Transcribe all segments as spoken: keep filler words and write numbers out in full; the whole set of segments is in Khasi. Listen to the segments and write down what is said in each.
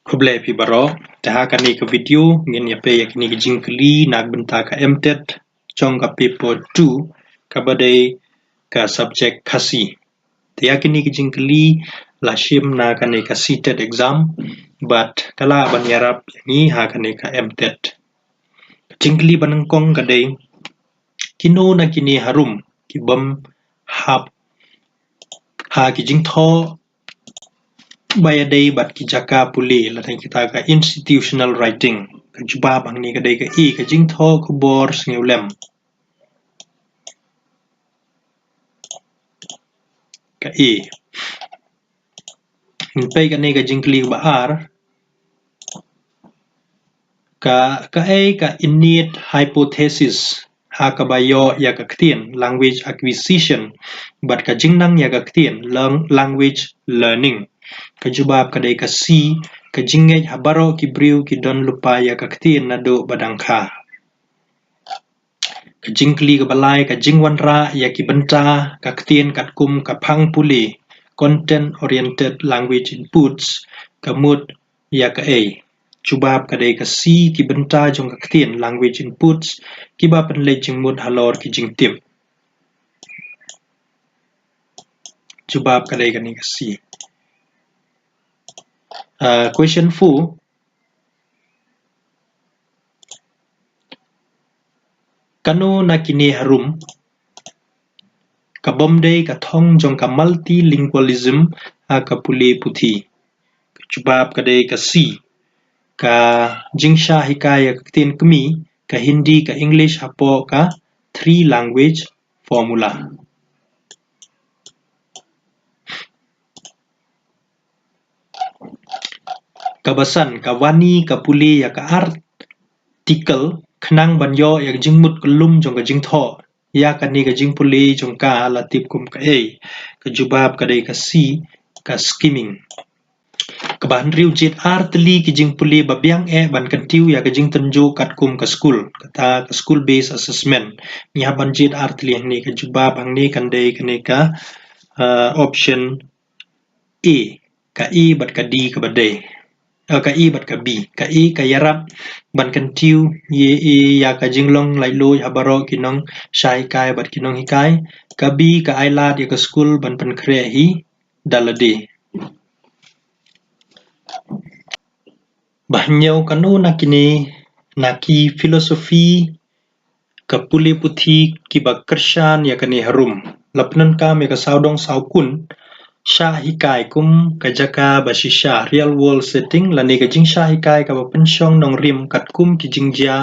Khublei phi baroh. Te ha kane ka video ngin ïa peit ïa kine ki jingkylli na ka bynta ka M TET jong ka paper two kaba dei ka subject Khasi. Te ïa kine ki jingkylli la shim na kane ka C TET exam bad ka lah ban ïarap ïa ngi ha kane ka M TET. Ka jingkylli ba nyngkong ka dei, kino na kine harum ki bym hap ha ki jingthoh ba ïadei bad ki jaka pule, lane kita ka institutional writing? Ka jubab hangne ka dei ka A, ka jingthoh khubor sngewlem. Ka A. Ngin peit kane ka jingkylli ba ar. Ka, kaei ka innate hypothesis ha kaba ïoh ïa ka ktien, language acquisition, bad ka jingnang ïa ka ktien, lang-, language learning? Ka jubab ka dei ka C, ka jingngeit ha baroh ki briew ki don lypa ïa ka ktien naduh ba dang kha. Ka jingkylli kaba lai, ka jingwanrah ïa ki bynta ka ktien katkum ka phang pule, content oriented language inputs, ka mut ïa kaei? Jubab ka dei ka C, ki bynta jong ka ktien, language inputs, kiba pynleit jingmut halor ki jingtip. Jubab ka dei kane ka C. Uh, question four. Kano na kine harum ka bym dei ka thong jong ka multilingualism ha ka pule puthi? Ka jubab ka dei ka C, ka jingshah hikai ïa ka ktien kmie, ka Hindi, ka English hapoh ka three language formula. Kaba san, ka Vani ka pule ïa ka article khnang ban ïoh ïa ka jingmut kyllum jong ka jingthoh. Ïa kane ka jingpule jong ka la tip kum kaei? Ka jubab ka dei ka C, ka skimming. Kaba hynriew, jied ar tylli ki jingpule ba biang eh ban kyntiew ïa ka jingtynjuh katkum ka skul, kata ka school based assessment. Ngi hap ban jied ar tylli hangne. Ka jubab hangne kan dei kane ka, uh, option A, ka A bad ka D kaba dei. Uh, ka A bad ka B. Ka A ka ïarap ban kyntiew ïa, ïa ka jinglong laitluid ha baroh ki nongshah hikai bad ki nonghikai. Ka B ka ailad ïa ka skul ban pynkhreh hi da lade. Ba hynñiew, kano na kine na ki philosophy ka pule puthi kiba kyrshan ïa kane harum? La pyndonkam ïa ka sawdong sawkun shah hikai kum ka jaka ba shisha, real world setting, lane ka jingshah hikai kaba pynshong nongrim katkum ki jingjia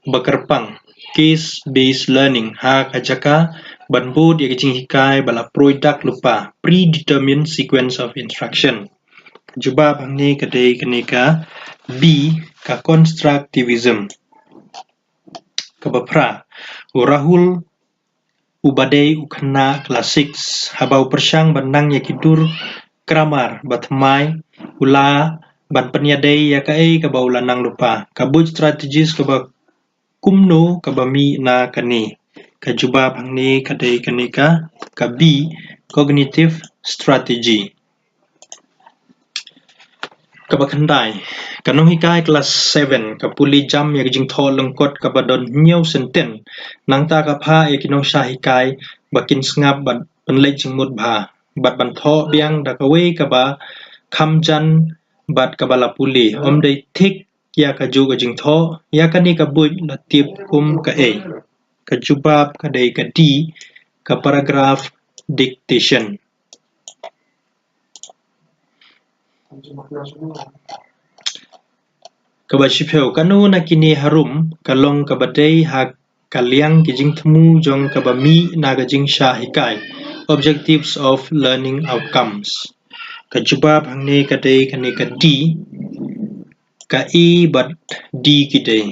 ba kyrpang, case based learning, ha ka jaka ban bud ïa ka jinghikai ba la pruid dak lypa, predetermined sequence of instruction? Ka jubab hangne ka dei kane ka B, ka constructivism. Kaba phra, u Rahul uba dei u khynnah klas six, haba u pyrshang ban nang ïa ki dur grammar ba thymmai, u lah ban pynïadei ïa kaei kaba u la nang lypa. Ka buit strategies kaba kumno kaba mih na kane? Ka jubab hangne ka dei kane ka, ka B, cognitive strategy. Kaba khyndai, ka nonghikai klas seven ka pule jam ïa ka jingthoh lyngkot kaba don hynñiew senten. Nangta ka phah ïa ki nongshah hikai ba kin sngap bad pynleit jingmut bha bad ban thoh biang da kawei kaba kham jan bad kaba la pule. Ym dei thik ïa kajuh ka jingthoh. Ïa kane ka buit la tip kum kaei? Ka jubab ka dei ka D, ka paragraph dictation. Kaba shiphew, kano na kine harum ka long kaba dei ha ka liang ki jingthmu jong kaba mih na ka jingshah hikai, objectives of learning outcomes? Ka jubab hangne ka dei kane ka D, ka A bad D ki dei.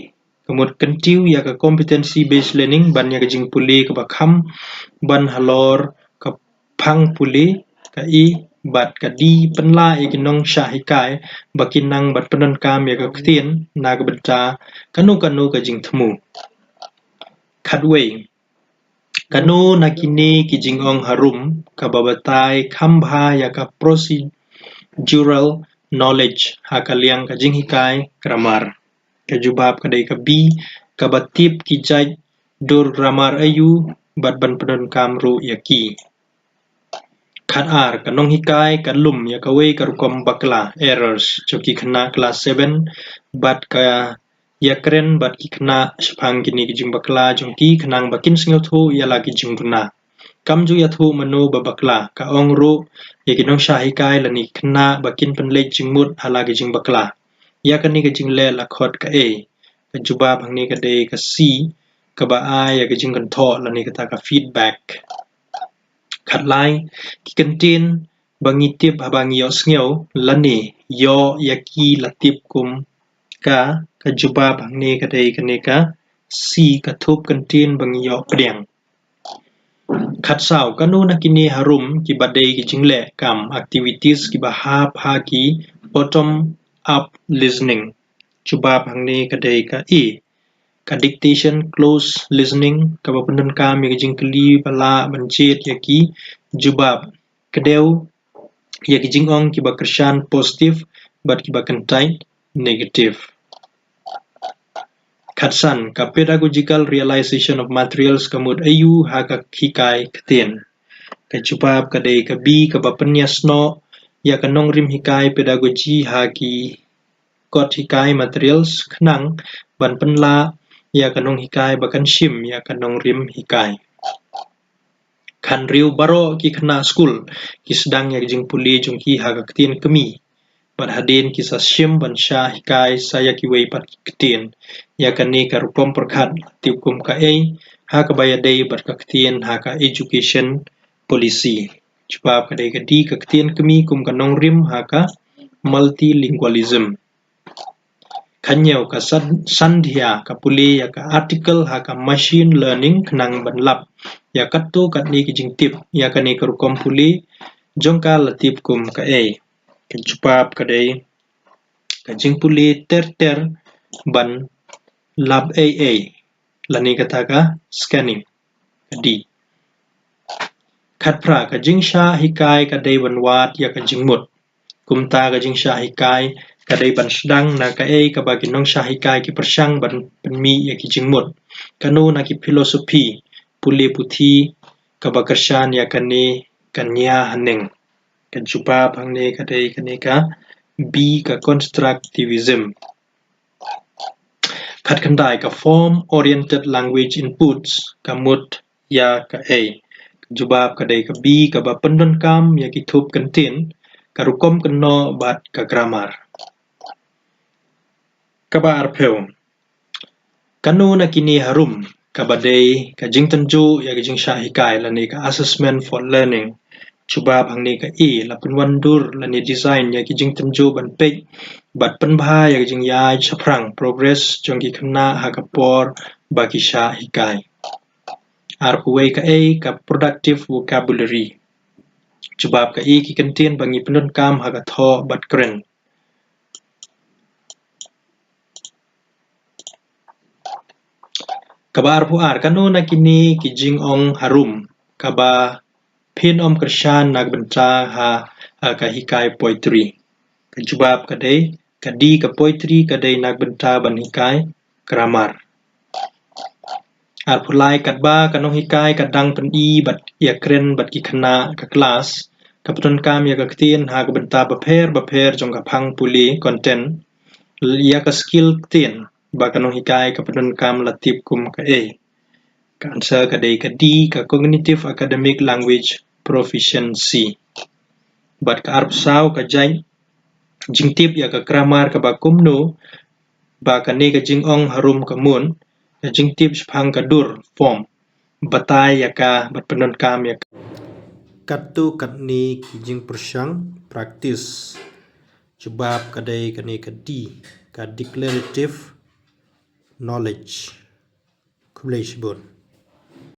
Ka mut kyntiew ïa ka competency based learning ban ïa ka jingpule kaba kham ban halor ka phang pule. Ka A bad ka D pynlah ïa ki nongshah hikai ba kin nang ban pyndonkam ïa ka ktien na ka bynta kano kano ka jingthmu. Khatwei, kano na kine ki jingong harum kaba batai kham bha ïa ka procedural knowledge ha ka liang ka jinghikai grammar. Ka jubab ka dei ka B, kaba tip ki jait dur grammar aiu bad ban pyndonkam ruh ïa ki. Khatar, ka nonghikai ka lum ïa kawei ka rukom bakla, errors, jong ki khynnah klas seven bad ka ïakren bad ki khynnah shaphang kine ki jingbakla jong ki khnang ba kin sngewthuh ïa la ki jingduna. Kam ju ïathuh mano ba bakla, ka ong ruh ïa ki nongshah hikai lane ki khynnah ba kin pynleit jingmut ha la ki jingbakla. Ïa kane ka jingleh la khot kaei? Ka jubab hangne ka dei ka C, kaba ai ïa ka jingkynthoh lane kata ka feedback. Khatlai, ki kyntien ba ngi tip haba ngi ïohsngew lane ïoh ïa ki la tip kum ka, ka jubab hangne ka dei kane ka C, ka thup kyntien ba ngi ïoh pdiang. Khatsaw, kano na kine harum kiba dei ki jingleh kam, activities, kiba hap ha ki bottom up listening? Jubab hangne ka dei ka A, ka dictation close listening, kaba pyndonkam ïa ki jingkylli ba lah ban jied ïa ki jubab, kdew ïa ki jingong kiba kyrshan positive bad kiba kyntait negative. Khatsan, ka pedagogical realization of materials ka mut aiu ha ka hikai ktien? Ka jubab ka dei ka B, kaba pynïasnoh ïa ka nongrim hikai pedagogy ha ki kot hikai, materials, khnang ban pynlah ïa ka nonghikai ba kan shim ïa ka nongrim hikai. Khathynriew, baroh ki khynnah skul ki sdang ïa ka jingpule jong ki ha ka ktien kmie bad hadien ki sa shim ban shah hikai sa ïa kiwei pat ki ktien. Ïa kane ka rukom pyrkhat la tip kum kaei ha kaba ïadei bad ka ktien ha ka education policy? Jubab ka dei ka D, ka ktien kmie kum ka nongrim ha ka multilingualism. Khathynñiew, ka san-, sandhya ka pule ïa ka article ha ka machine learning khnang ban lap ïa katto katne ki jingtip. Ïa kane ka rukom pule jong ka la tip kum kaei? Ka jubab ka dei ka jingpule ter ter ban lap ei ei lane kata ka scanning. Ka D. Khatphra, ka jingshah hikai ka dei ban wad ïa ka jingmut. Kumta ka jingshah hikai ka dei ban sdang na kaei kaba ki nongshah hikai ki pyrshang ban pynmih ïa ki jingmut. Kano na ki philosophy pule puthi kaba kyrshan ïa kane ka nia haneng? Ka jubab hangne ka dei kane ka B, ka constructivism. Khatkhyndai, ka form oriented language inputs ka mut ïa kaei? Ka jubab ka dei ka B, kaba pyndonkam ïa ki thup kyntien, ka rukom kynnoh bad ka grammar. Kaba arphew, kano na kine harum kaba dei ka jingtynjuh ïa ka jingshah hikai lane ka assessment for learning? Jubab hangne ka A, la pynwandur lane design ïa ki jingtynjuh ban peit bad pynbha ïa ka jingïaid shaphrang, progress, jong ki khynnah ha ka por ba ki shah hikai. Arphew wei, kaei ka productive vocabulary? Jubab ka A, ki kyntien ba ngi pyndonkam ha ka thoh bad kren. Kaba arphew ar, kano na kine ki jingong harum kaba phin ym kyrshan na ka bynta ha, ha ka hikai poetry? Ka jubab ka dei ka D, ka poetry ka dei na ka bynta ban hikai grammar. Arphew lai, katba ka nonghikai ka dang pyni bad ïakren bad ki khynnah ka klas, ka pyndonkam ïa ka ktien ha ka bynta bapher bapher jong ka phang pule, content. Ïa ka skill ktien ba ka nonghikai ka pyndonkam la tip kum kaei? Ka answer ka dei ka D, ka cognitive academic language proficiency. Bad ka arphew saw, ka jait jingtip ïa ka grammar kaba kumno, ba kane ka jingong harum ka mut, ka jingtip shaphang ka dur, form, batai ïa ka bad pyndonkam ïa ka. Katto katne ki jingpyrshang, practice. Jubab ka dei kane ka D, ka declarative knowledge. Khublei shibun.